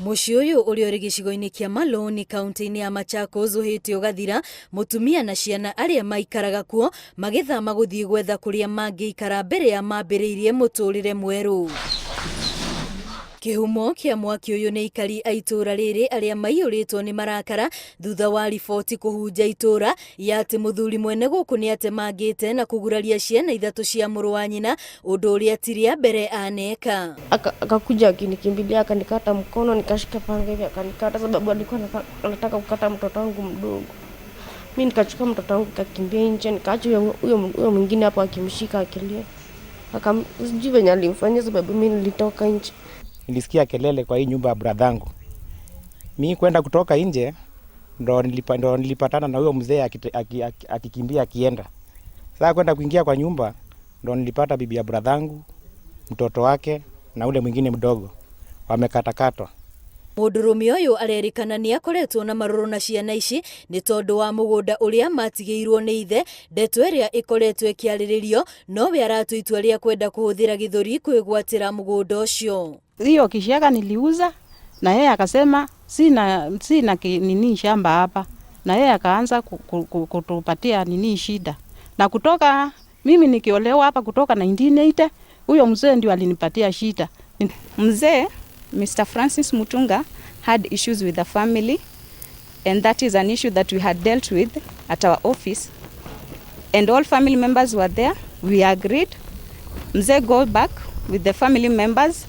Mũciĩ ũyũ ũrĩa ũrĩ gĩcigo-inĩ kĩa Maloni kaunti-inĩ ya Machakos ũhĩte ũgathira, mũtumia na ciana arĩa maikaraga kuo magĩthama gũthiĩ gwetha kũrĩa mangĩikara mbere ya mambĩrĩirie mũtũrĩre mwerũ. Kĩhumo kĩa mwaki ũyũ nĩ aikari a itũũra rĩrĩ arĩa maiyũrĩtwo nĩ marakara thutha wa riboti kũhunja itũũra ya atĩ mũthuri mwene gũkũ nĩ atemangĩte na kũguraria ciana ithatũ cia mũrũ wa nyina, ũndũ ũrĩa ti rĩa mbere aneka. Akakuja akinikimbilia, akanikata mkono, nikashika panga hivi akanikata, sababu alikuwa anataka kukata mtoto wangu mdogo. Mi nikachukua mtoto wangu, nikakimbia nje, nikaacha huyo mwingine hapo akimshika akilia. Sijui venye alimfanyia sababu mi nilitoka nje. Nilisikia kelele kwa hii nyumba ya bradhangu. Mi kwenda kutoka nje ndo nilipatana na huyo mzee akikimbia akienda. Sasa kwenda kuingia kwa nyumba ndo nilipata bibi ya bradhangu, mtoto wake na ule mwingine mdogo wamekatakatwa. Mũndũrũme ũyũ arerĩkana nĩ akoretwo na marũrũ na ciana ici nĩ tondũ wa mũgũnda ũrĩa matigĩirwo nĩ ithe, ndeto ĩrĩa ĩkoretwo ĩkĩarĩrĩrio, nowe aratua itua rĩa kwenda kũhũthĩra gĩthũri kwĩgwatĩra mũgũnda ũcio. Hiyo kishaka niliuza na yeye akasema sina nini shamba hapa, na yeye akaanza kutupatia nini shida. Na kutoka mimi nikiolewa hapa kutoka 1980, huyo mzee ndio alinipatia shida. Mzee Mr. Francis Mutunga had issues with the family, and that is an issue that we had dealt with at our office, and all family members were there. We agreed. Mzee go back with the family members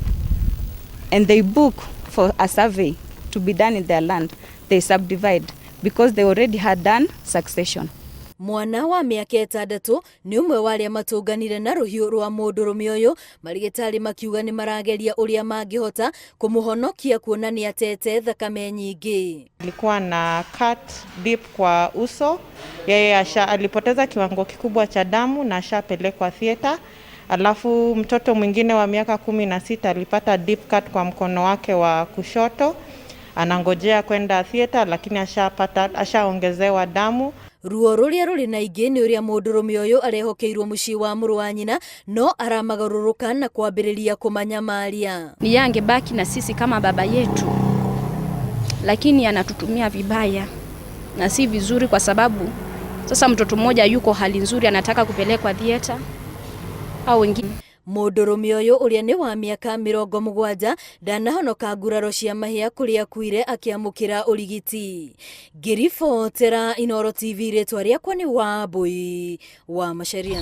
and they book for a survey to be done in their land. They subdivide because they already had done succession. Mwana wa mĩaka 6 nĩ ũmwe wa arĩa matũnganire na rũhiũ rwa mũndũrũme ũyũ, marigĩtarĩ makiuga nĩ marageria ũrĩa mangĩhota kũmũhonokia kuona nĩ atete thakame nyingĩ. Alikuwa na cut deep kwa uso, yeye alipoteza kiwango kikubwa cha damu na ashapelekwa theater. Alafu mtoto mwingine wa miaka 16 alipata deep cut kwa mkono wake wa kushoto, anangojea kwenda theater lakini ashaongezewa damu. Ruo rũrĩa rũrĩ na ingĩ nĩ ũrĩa mũndũrũme ũyũ arehokeirwo mũciĩ wa mũrũ wa nyina no aramagarũrũka na kwambĩrĩria kũmanyamaria. Ni yeye angebaki na sisi kama baba yetu, lakini anatutumia vibaya na si vizuri, kwa sababu sasa mtoto mmoja yuko hali nzuri anataka kupelekwa theater au wengine. Mũndũrũme ũyũ ũrĩa nĩ wa mĩaka 70 ndanahonoka nguraro cia mahĩa kũrĩa akuire akĩamũkĩra ũrigiti. Ngĩribotera Inooro TV, rĩtwa rĩakwa nĩ Wambui wa Macharia.